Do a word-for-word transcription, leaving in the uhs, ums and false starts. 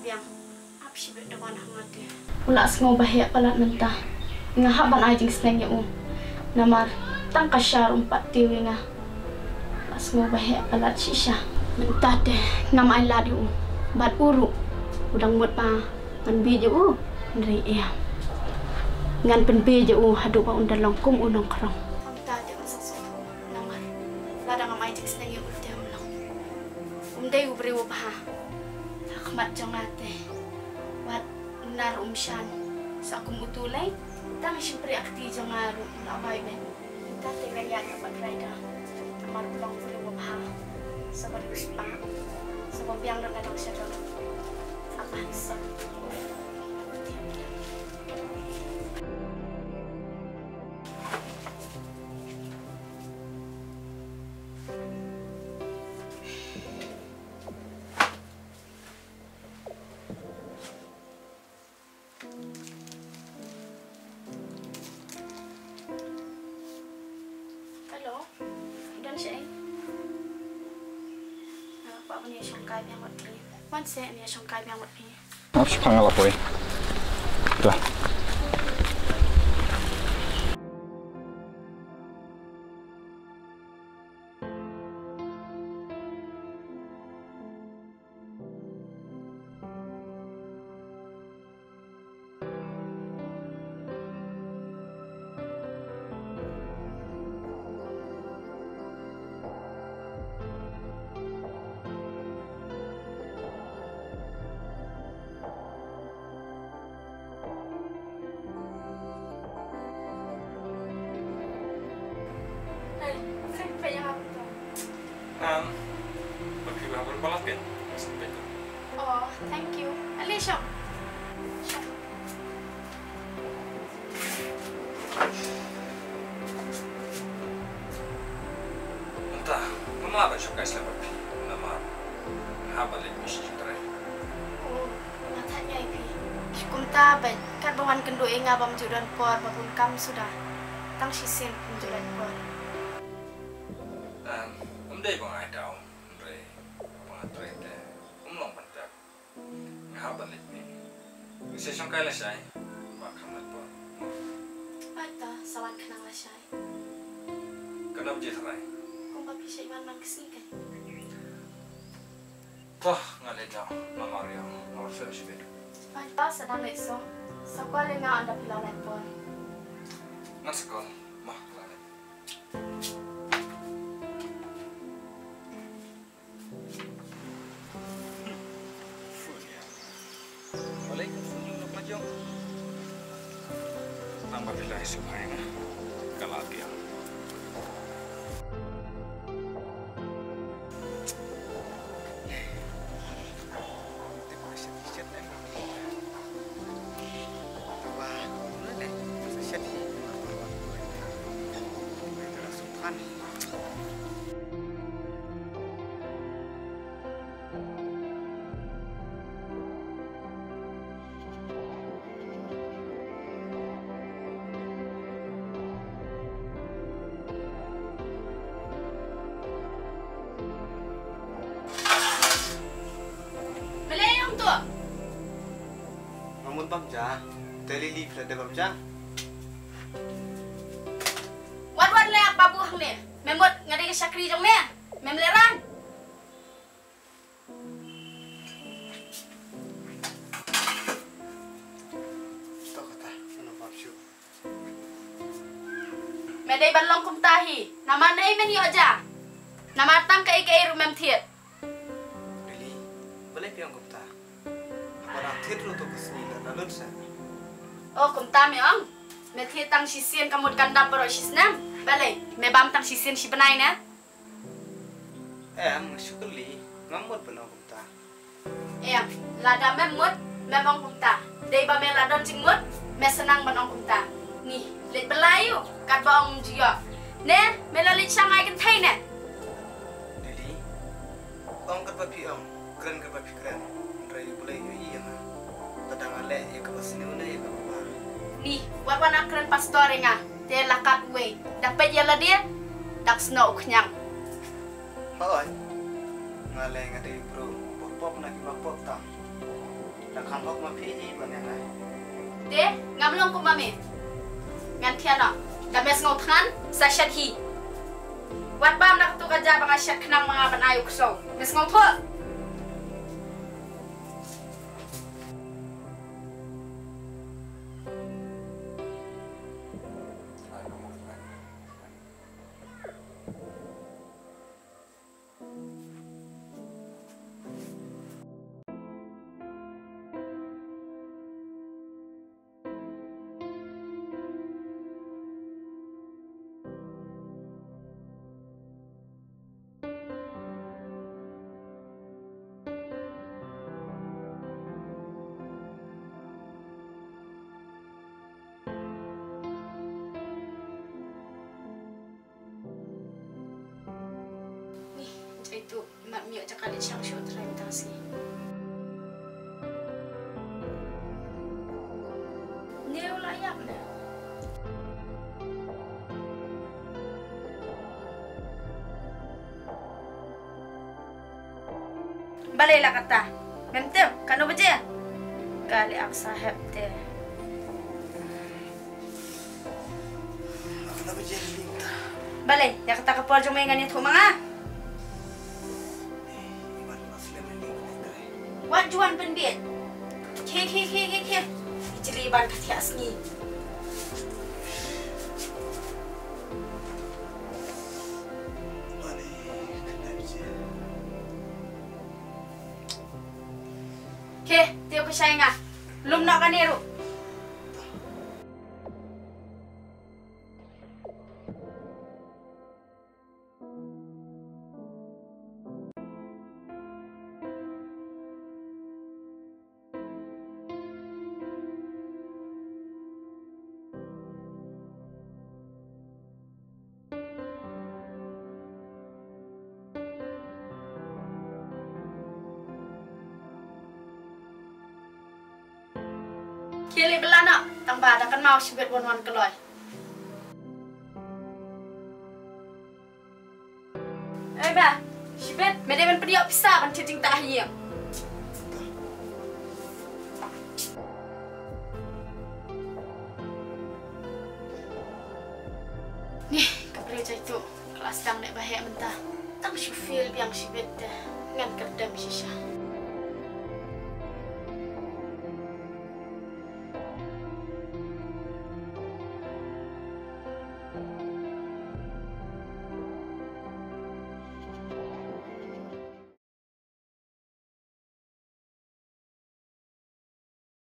Biang, ap shibit da wan ha nga te. U la sngew ba heh palat mynta. Nga hap ban ai jingsneng ïa u. Namar tang ka shar um pat tip ïa nga. La sngew ba heh palat shisha. Mynta te ngam ai lad ïa u. Bad u ruh u dang mut ba ngan bieit ïa u. Hynrei ïa, ngan pynbieit ïa u haduh ba un da long kum u nongkhrong. Mynta te un sa suk namar lada ngam ai jingsneng ïa u te um long. Um dei u briew uba ha khmat jong nga te. Wat nar um shan sa kum utu lei. Tang shympriah kti jong nga ruh la bai ben. Mynta te nga ïaid bad Raida. Namar u long u briew uba ha. Sa ba riewspah. Sa ba biang ruh nga dang sha jong. Apa ni sa. Hello. Don shaei? Nga kwah ban ïa shongkai biang bad phi. Wan seh, ïa shongkai biang bad phi. Ap shipang la poi. Dah. Hey, sing pa ïa nga. Um, ba phi ba bun balat kan? Sing pa ïa. Oh, thank you. Ale shong. Shong. Mynta, ngam lah ban shongkai slem bad phi namar haba leit mih sha jingtrei. Oh, nga thait ïa phi. Kumta bad katba wan kynduh ïa nga bym ju don por ba bun kam suda. Tang shisien bym ju don por. Em, ym dei ba nga ai daw, hynrei ba nga trei te ym long ban tep. Nga hap ban leit mih. Sa shongkai lashai. Ba kham lait por. Bai ta, sa wan khnang lashai. Ka nang jia tharai. Kumba phi shait wan man ka sngi kan. Toh, nga leit daw. Nga mar ïa. Nga mar shuh shibit. Bai ta, sa dang leit song. Sa kwah leit nga ynda phi la lait por. Ngan sa call. Mah, nga leit. Balei ong to? Nga mut bam ja. Te lili phi la dep bam ja. Wat wat leh ap babu hangne. Me mut nga dei ka shakri jong me. Mem leh rang. To kata, nga bam shuh. Me dei ban long kumta hi. Namar naei men ïoh ja. Namar tang kaei kaei ruh mem thied. Lili, balei phi ong kumta? Haba dang thied ruh to ka sngi la lut sa. O kumta me ong. Me thied tang shisien ka mut kan dap baroh shisnem. Balei? Me bam tang shisien shi bnai ne? Em, nga shu kylli, ngam mut ban ong kumta. Em, lada mem mut, mem ong kumta. Dei ba me la don jingmut, me sdang ban ong kumta. Ni, leit bylla ïa u, katba ong ju ïoh. Ne, me la leit shang ai kynthei ne? Lili, ong katba phi ong, kren katba phi kren. Hynrei U Blei u ïohi ïa nga. Lada nga leh ïa kaba sniew ne ïa kaba bha. Ni, wat wan ap kren pastor ïa nga. Te la kat uwei. Da peit ïa lade. Dak snoh u khñiang. Hooid. Nga leh nga dei u briew ba pop na kiba pop tam. Ngam hok ma phi hi ba me ngai. Te, ngam long kum ma me. Ngan thiah noh. Da me sngew thngan, sa shet hi. Wat bam na katu ka ja ba nga shet khnang ma nga ban ai u ksew. Me sngewthuh. Ni, jai tu, mat miak jaka de chang shu trai tang si. Neu la yak ne. Balei la kata? Mem tip, kano baje? Kali ak sahep te. Balei, ïa kata ka por jong me ngan ïathuh ma nga. Wat juan pynbit. Khie, khie, khie, khie, khie. Jli ban ka thiah sngi. Khie, tip ka shai nga. Lum noh kane ruh. Khie leit bylla noh, tang ba da kynmaw shibit wan wan kloi. Oi ba, shibit, me dei ban pynïoh pisa ban thied jingtah ha ïing. Ni, ka briew jai tu, ka la sdang leh ba heh mynta. Tang shu feel biang shibit te, ngan kyrdem shisha.